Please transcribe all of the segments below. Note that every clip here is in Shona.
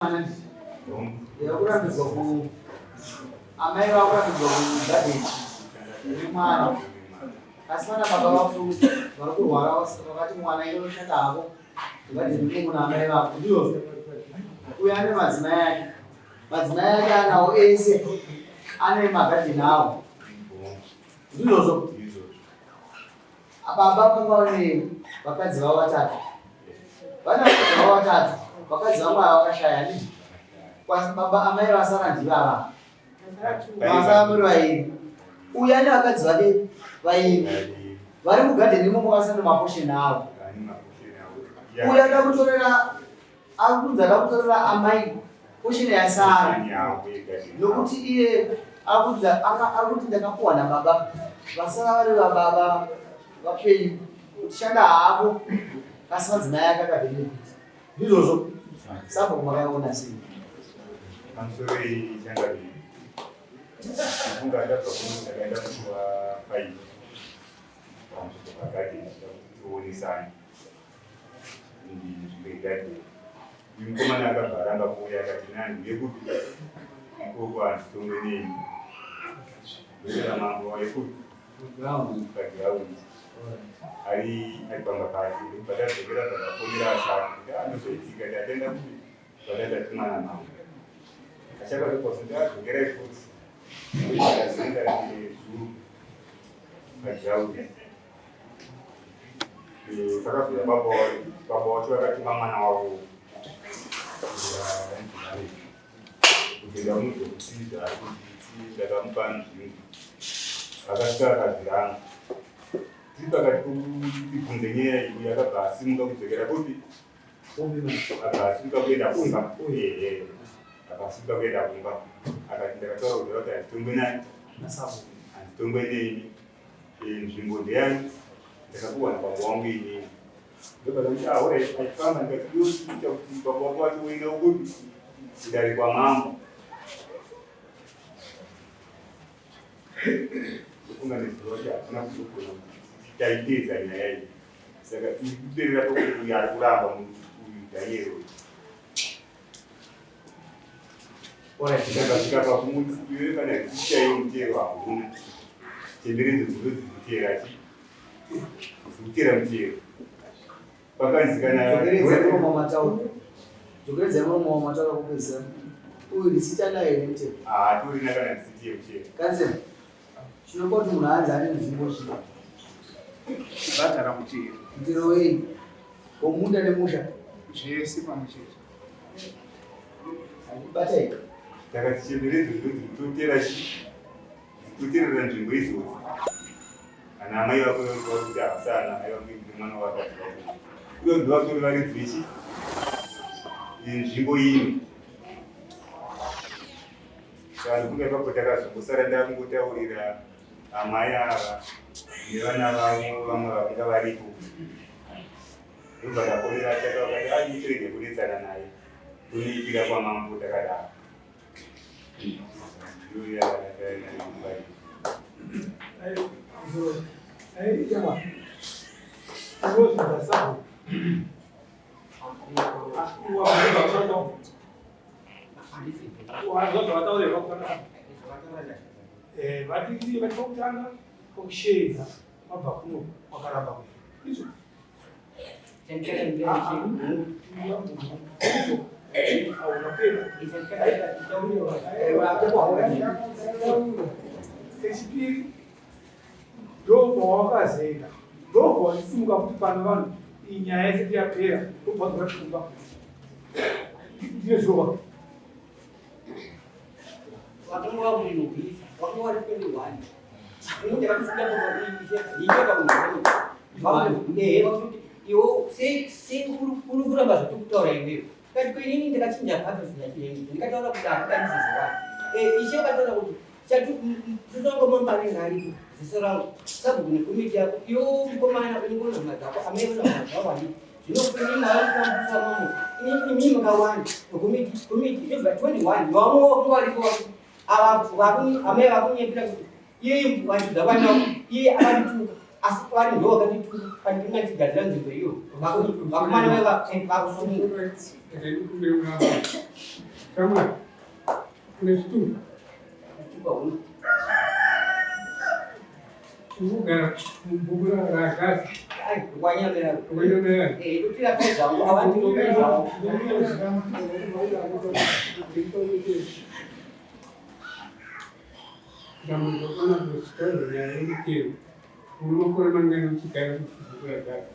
Yakurambidzwa ku amai vakurambidzwa kugadheni nemwana asi vana baba vako vari kurwara vakati mwana inoshanda havo gadheni mune muna amai vako ndizvo uyo ane madzimai ake madzimai ake anawo ese ane magadheni awo ndizvozvo Baba vanga vane vakadzi vavo vatatu. Vane vakadzi vavo vatatu. Vakadzi vamwe ava vakashaya handiti? Baba amai vasara ndivava. Vasara muri vairi. Uyu ane vakadzi vake vairi. Vari mugadheni imomo vasina maposheni avo. Uyu ada kutorera Akunzi akakutorera amai posheni yasara nokuti iye akunzi akuti ndakapuwa nababa vasara vari vababa vapenyu kuti shanda hako asi madzimai ake akabenefit ndizvozvo sabhuku makaiona sei pamusoro iyi changamire ndifunga ndabva kuno ndakaenda musi wa 5 pamusoro pagadheni kuti tionesane Ndizvigade. Uyu mukomana akabva aramba kuuya akati nani yekupi ikoko handitongwe neni. Ndosaka mambo wayekupi paground ari ari pamba pake ndokubva tadzokera takafonera ashaka kuti anozoitika ah, tatenda kupi patatatumwa namambo. Ashaka ndokubva adzokerai futi ndakazoenda zuru paground. Pakazouya baba wacho vakatuma mwana wavo kuti ndamuudza kuti zvaari kunditi ndakamupa nzvimbo akasvika akazviranga tiri pakati pokutibvunze nyaya iyi akabva asimuka kudzokera kupi akabva asimuka kuenda kumba ehe akabva asimuka kuenda kumba akati ndakataura kudhara kuti handitongwe nani handitongwe neni Nzvimbo ndeyani ndakapiwa nababa wangu inini ndobva aure achifamba ndikati yoita kuti baba wangu wacho uenda ukupi kudare kwamambo ndofunga nezuro wacho hatina kuzogona taipedza nyaya iyi saka tiri kuperera pakuti uyu ari kuramba uyu daniel uyu Ndakasvika pakumuti iwe kana chaiyo mutero hauna tenderedzo dzino dzikutera chi dzikutera mutero pakanzi kana dzokeredza muromo wamataura kupedzisira uyu risiti anayo here mutero hatorina kana risiti yemutero kansela chinopa kuti munhu anzi ane nzvimbo chii bhadhara mutero mutero wei womunda nemusha zvese pamwe chete Batai. Takati chemberedzo dzinonzi kutotera chi kutoterera nzvimbo izodzi. Ana amai vako vanokuva kuti havasi ana amai vangu ndine mwana wakati vako. Uyo ndivatori varidzi vechi nzvimbo ino. Saka ndofunga ipapo takazongosara ndakungotaurira amai ava nevana vavo vamwe vakanga varipo. Ndobva ndafonera Chaka vakati ah ini tirege kunetsana naye tonoipira kwamambo takadaro. Ndiyo yakataira Vati vati pakutanga pakusheedza wabva kuno wakaramba kuenda izvo Chechipiri ndopawakazoenda ndobva wachisimuka kuti pano vanhu iyi nyaya isati yapera ndobva wadzora kumba ndine zuva Wakanga wakuinohwisa wakanga wari 21 inini ndakatofunga kuti iwo sei sei uri kuramba zvatiri kutaura iwewe kati ko inini ndakachinja pato ndikataura kuti hakukandizvozvowani ishe vakataura kuti chatisango mambo anenge aripo ziso rangu sabhuku nekomiti yako iwo mukomana unenge une hama dzako amai vane hama dzavo handiti zvino inini mavanofambisa mamo inini makawanda komiti komiti inobva 21 vamwe vakanga varipo ava amai vakunyepera kuti iye vachidza kwanao iye akandituka. Asi vari ndo vakandituka pandinachigadzira nzvimbo iyo. Vakomana vaiva vakusununga. Shamwari, une chitupa? Chitupa huna. Unogara mubhuku raGaza. Ai, kwanyamera. Kwanyamera. Eh, ndotira kai zvangu, avandinokai zvangu. Dambudziko kana kuchitaura nyaya yemutemo une makore mangani uchigara mubhuku raGaza?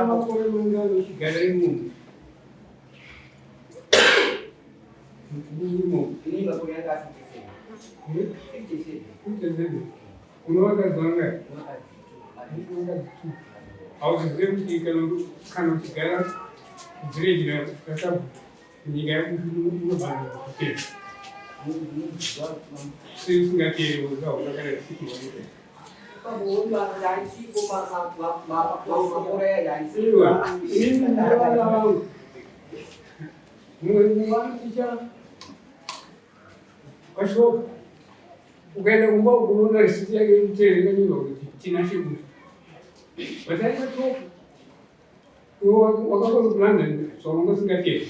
Makore mangani uchigara imomo? Imomo. Une vakadzi vangani? Hauzive kuti kana uchigara village rasabhuku nyika yako inofanira kutera. Sei usingateeri ukaona kana risiti waita? Iwa, inini ndavana vangu. Mumwe wanoticha kwashoka ukaenda kumba unoona risiti yake yemutero yakanyorwa kuti Tinashe Gutu. But aitotoka iwe wakakona kuLondon zvawanga usingateri.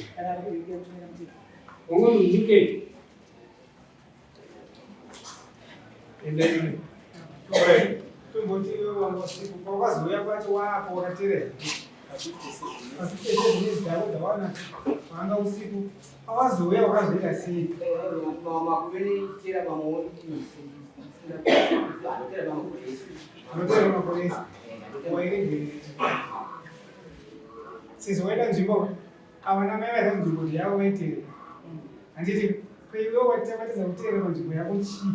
Wanga uri UK. Endai. Alright. Tomboti iwe wanga usiku kwakazouya kwacho waapo wakaterera. Asi tese dzine dzako dzawana wanga usiku awazouya wakazoita sei? Anotera makore ese. Wairegerera. Sisi waita nzvimbo ava namai vaita nzvimbo kuti yavo vaiterera. Handiti ko iwe watadza kuteerera panzvimbo yako chii?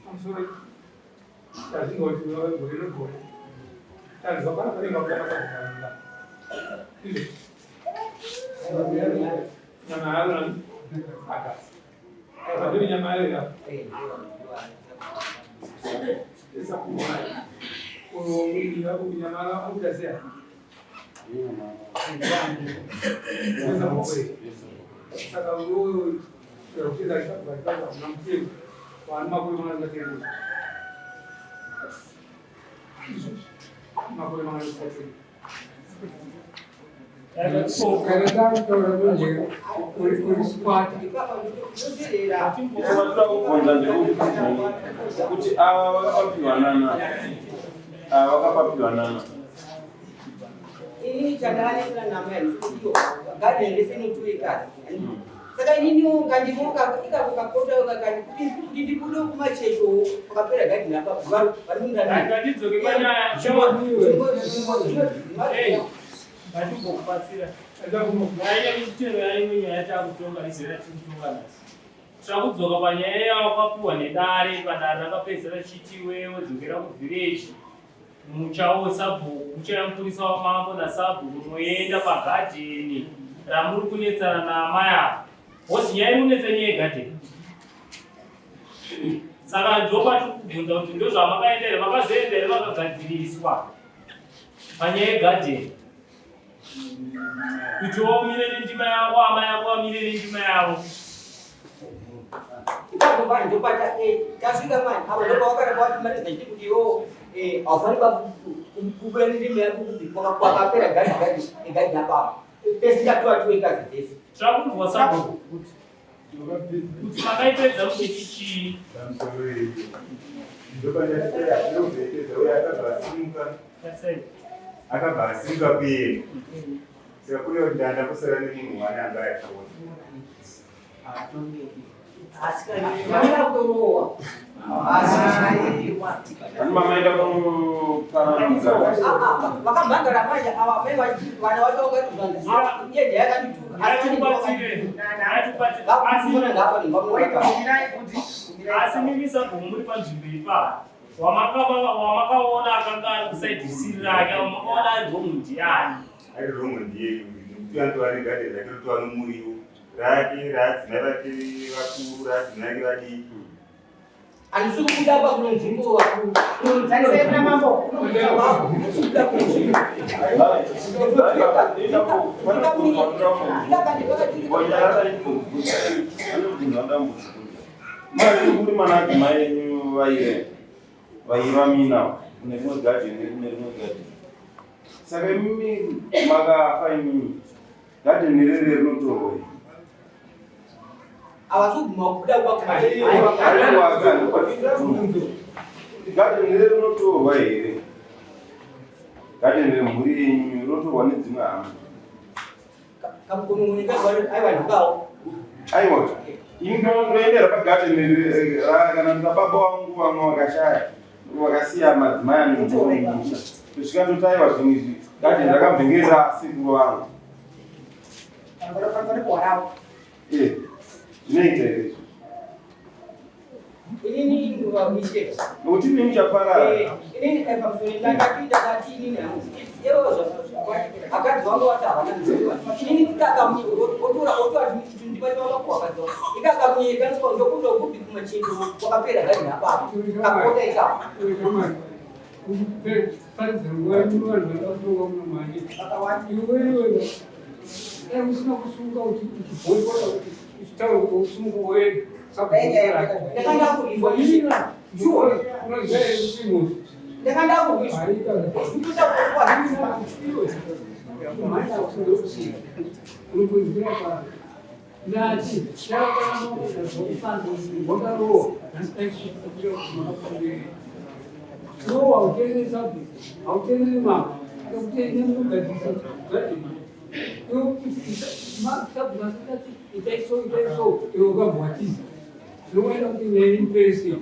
Pamusoro tazingoti gore negore tanzwa pana panenge pakuda izvo nyama yaro nani akasi akadiri nyama yayo ya isa kuona uyo nyama yaro akuita sei saka uyoyo kuenda kuna mutemo vana makore mangani ngateerera makore mangani ngateerera Kana takutaura manje uri squat. Vanoda kubvunza ndekuti kuti ava vakapapiwa nana ava vakapapiwa nana Inini chandakanetsana namai ndikuti garden rese inotuwe kazi. Saka ininiwo kandivoka ikako kakota kani kuti ndibude kumachecho pakapera garden apa vari kundani. Ngatidzoke panyaya. Hey, ngatimbokubatsira. Nyaya yemitero yaimwe nyaya takutonga izera tiri kutonga nhasi. Takudzoka panyaya yawakapuwa nedare, padare rakapedzisira richiti iwewe dzokera kuvhireji muchawo sabhuku, muchaya mupurisa wamambo nasabhuku moenda pagadheni ramuri kunetsana naamai ava. Hozi nyaya iri kunetsa nyaya yegadheni. Saka ndopatiri kubvunza kuti ndozvamakaenda here, makazoenda here vakagadziriswa panyaya yegadheni. Kuti waumire nendima yako, amai yako vamire nendima yavo. Ipapo mani ndopata tasvika mani apo ndopawakaramba watimaridza chiti kuti iwo haufaniri kubuda nendima yako kuti kwakapera gadi gadi gadi apapo tese tatuwa tuwe kazi dzese. Tirakunzwa sabhuku kuti makaipedza muchiti chii. Pamusoro iyi. Ndopandaswera ndinozoipedza uye akabva asimuka Tasai. akabva asimuka kuenda. Saka kune kuti ndanda kusara nemunhu wani anga achona. Vanoda kutorohwa. Ani mamaenda kupanana Vakamhangara manje ava mai vana vacho vakatozvanza iye ndiye akandituka. Ngatibatsire. Ngatibatsire. Asi Vakuona ngapa nemba asi mimi sabhuku muri panzvimbo ipapa wamakaona akanga ari kuside risiri rake wamakaona ari wrong ndiani? Ari wrong ndiye nekuti anotova negadheni rake rotova nomuriwo rake raadzimai vake vakuru raadzimai vake vadiki. Handisi kubuda pa kuno nzvimbo Mari mana mai enyu vaive vaivamina kune rimwe gadheni kune rimwe gadheni saka imimi makafa imimi Garden rere rinotorwa iri. Havasi kuguma kubuda Garden rere rinotorwa here? Garden remhuri yenyu rinotorwa nedzimwe hama. Aiwa, ini ndoendera pagarden kana ndababa wangu vamwe vakashaya vakasiya madzimai ane mumusha kusvika ndoti aiwa zvinhu izvi garden rakamvengera sekuru vangu. Eh, zvinoita here izvi? Inini ishe. Nokuti imi muchaparara. Eh, inini pamusoro ndakati ndakati inini hangu. Ivo akadzi wangu wati havana nzvimbo. Inini kutaka otora otora ndibati wakapuwa akadzi wangu. Ikakamunyika ndokunda kupi kumachindu wakapera gari apapo. Kakota ikapo. Usina kusunga uchibhoikota kuti uchitaura kuti usunga woenda. Ndakanda kurwiswa ishe. Unoziva here kuti munhu Ndakanda kurwiswa. Aika ndati wakarowa rowa hauteereri sabhuku hauteereri mambo akakuteerera munogadzirisa gadheni sabhuku asati itai so itai so iwe ukabwatiza zvinoenda kuti nyaya ipere sei.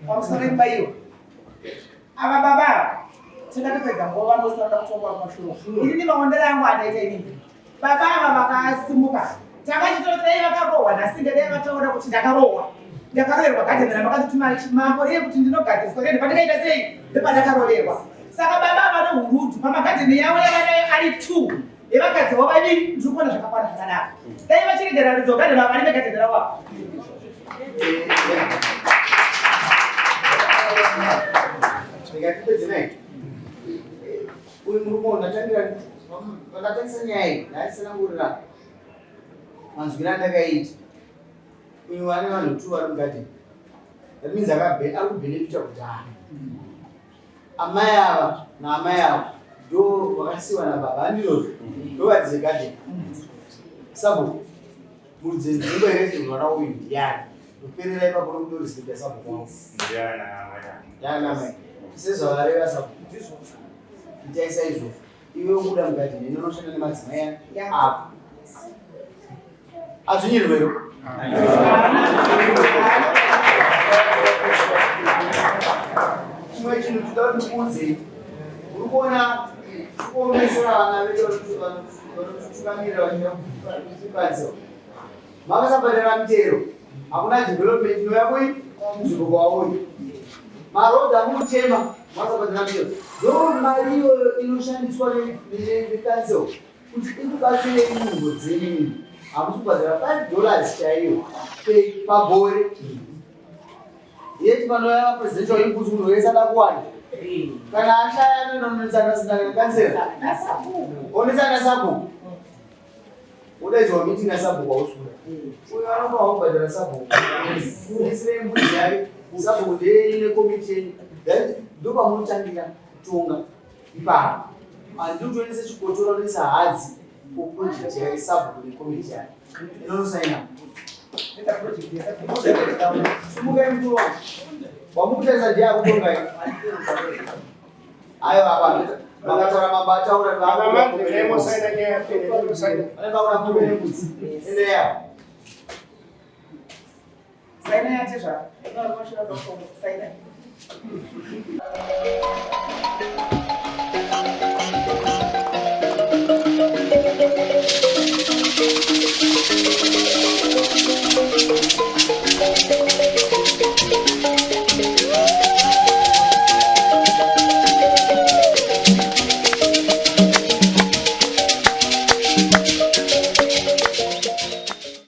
Pamusoro paiwa ava baba ava tingatopedza nguva vambosada kutonga kumashure. Inini maondero angu andaita inini, baba ava vakasimuka takachitoti dai vakarohwa nasinge dai vataura kuti ndakarohwa, ndakaroverwa gadheni ramakatoti mambo riye kuti ndinogadziriswa rende pandakaita sei ndopandakaroverwa. Saka baba ava nohurudu pamagadheni yavo yavanayo ari two evakadzi vo vaviri, ndiri kuona zvakakwana zvakadaro. Dai vachiregera ridzo gadheni ava vari vegadheni ravo ava. Ndikatipedze naye uyu murume ndatangira vakatangisa nyaya iyi ndaitsanangurira manzwiro andakaita. Uyu ane vanhu two vari mugadheni, that means ari kubhenefita kudhara. Amai ava naamai ava ndo vakasiyiwa nababa, handizvozvo? Ndo varidzi vegadheni. Sabhuku, muridzi nzvimbo here? Mwana uyu ndiyani? Ndoperera ipapo nokudorisipita sabhuku wangu. Ndiana amai. Ndiana amai, sezvavareva sabhuku, itai saizvozvo. Iwe ubuda mugadheni, inonoshanda nemadzimai apo adzvinyirwero. Chimwe chinhu toda kuti ndikuudzei, uri kuona kuomesera vana vedu vanotitungamirira vachienda kukanzero. Makasabhadhara mitero, hakuna development inouya kui kunzvimbo kwauri. Marodzi amurikutema makasabhadhara mitero, ndo mari iyoyo inoshandiswa nekanzero kuti ikubatsirei munzvimbo dzenyu. Hamusi kubhadhara $5 chaiyo pagore, yeti panouya mapresidential inputs munhu wese ada kuwana. Kana ashaya anoenda nekansera, onetsana nasabhuku, udaidzwa meeting nasabhuku, hausura uyo anopa kubhadhara sabhuku isirei mbudzi yake. Sabhuku ndeyenyu nekomiti yenyu, then ndopamunotangira kutonga ipapo. Handiri kutoendesa chikotora, unoisa hadzi kuproject yake, sabhuku nekomiti yake inonosaina. Sumukai mukuru wangu, wamukutarisa ndiye akutongai. Aiwa, apa makataura mambo ataura. Vanenge endeya. Saina yatezvara. Saina.